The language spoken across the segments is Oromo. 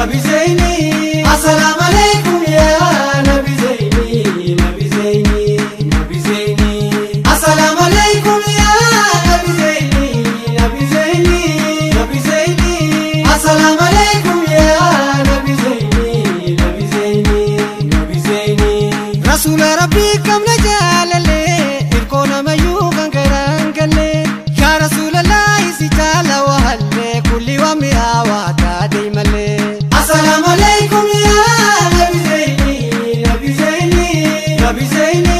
Nabi Zaini. Assalamu alaikum ya Nabi Zaini, Nabi Zaini, Nabi Zaini. Assalamu alaikum ya Nabi Zaini, Nabi Zaini, Nabi Zaini. Assalamu alaikum ya Nabi Zaini, Nabi Zaini, Nabi Zaini. Rasuul Rabbi kam na jaalale, irkoona mayyuu kan garaan galle. Yaa Rasuulallah si jaala wahalle, kulli waan mi'aawaa taatee malee. Assalamu alaikum ya Nabi Zaini, Nabi Zaini, Nabi Zaini.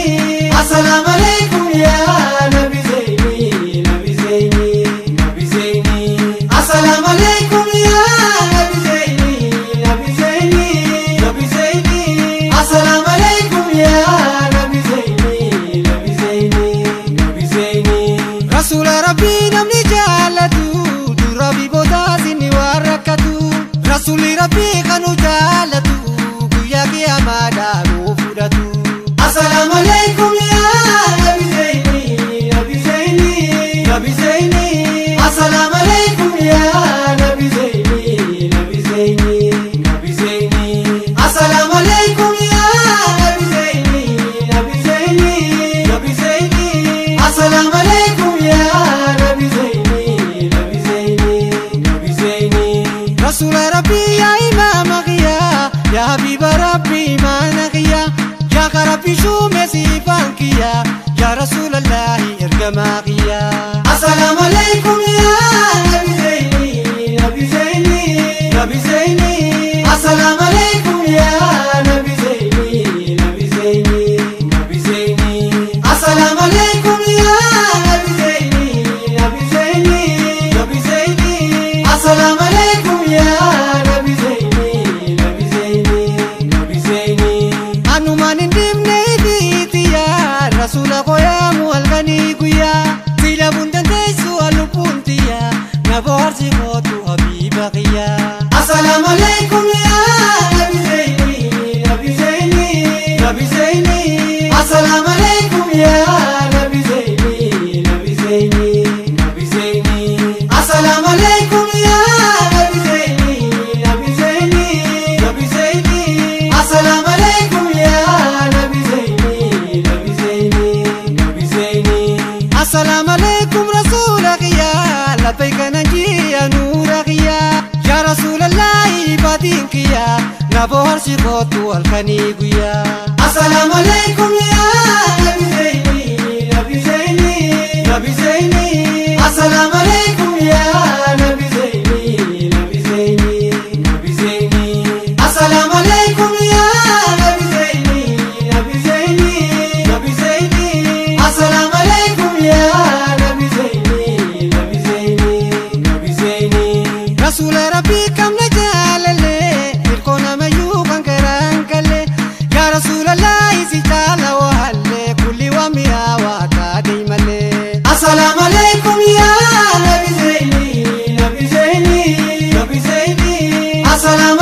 Assalamu alaikum ya Nabi Zaini, Nabi Zaini, Nabi Zaini. Assalamu alaikum ya Nabi Zaini, Nabi Zaini, Nabi Zaini. Assalamu alaikum ya Nabi Zaini, Nabi Zaini, Nabi Zaini. Rasuula Rabbii namni jaalatu, dura bibootaa sinni waan rakkatu. Rasuulli Rabbii kanu jaalatu, guyyaa qiyaamaa dhaabuu fudhatu. Assalamu alaikum ya Nabi Zaini, Nabi Zaini, Nabi Zaini. Assalamu alaikum ya Nabi Zaini, Nabi Zaini, Nabi Zaini. Assalamu alaikum ya Nabi Zaini, Nabi Zaini, Nabi Zaini. Assalamu alaikum ya Nabi Zaini, Nabi Zaini, Nabi Zaini. Rasuul Rabbi ya Imam Ghiya, ya Habiba Rabbi Iman Ghiya, ya Rabbi shume sifan kiya, ya Rasulallah ergama Ghiya. Assalamu alaikum ya Nabi Zaini, Nabi Zaini, Nabi Zaini. Assalamu alaikum ya Nabi Zaini, Nabi Zaini, Nabi Zaini. Assalamu alaikum ya Nabi Zaini, Nabi Zaini, Nabi Zaini. Assalamu alaikum ya Nabi Zaini, Nabi Zaini, Nabi Zaini. Anumaan hin dhibne dhiitiya, Rasuula qoyaamu halkanii guyyaa. Sila bundandeessu lubbuun tiyya, na bohaarsi kootu habiiba kiyya. Assalamu alaikum ya Nabi Zaini, Nabi Zaini, Nabi Zaini. Assalamu alaikum ya Nabi Zaini, Nabi Zaini, Nabi Zaini. Assalamu alaikum ya Nabi Zaini, Nabi Zaini, Nabi Zaini. Assalamu alaikum ya Nabi Zaini, Nabi Zaini, Nabi Zaini. Assalamu alaikum Rasuula kiyya, labbayka nanjiya nuura kiyya. Ya Rasuulallah baatiin kiyya, na bohaarsi kootu halkanii guyyaa. Assalamu alaikum ya Nabi Zaini, Nabi Zaini, Nabi Zaini. Assalamu alaikum ya Nabi Zaini, Nabi Zaini, Nabi Zaini. Assalamu alaikum ya Nabi Zaini, Nabi Zaini, Nabi Zaini. Assalamu alaikum ya Nabi Zaini, Nabi Zaini, Nabi Zaini. Rasuula Rabbi kam na jaalale, irkoona mayyuu kan garaan galle. Yaa Rasuulallah si jaala wahalle, kulli waan mi'aawaa taatee malee. Assalamu alaikum ya Nabi Zaini, Nabi Zaini, Nabi Zaini. Assalamu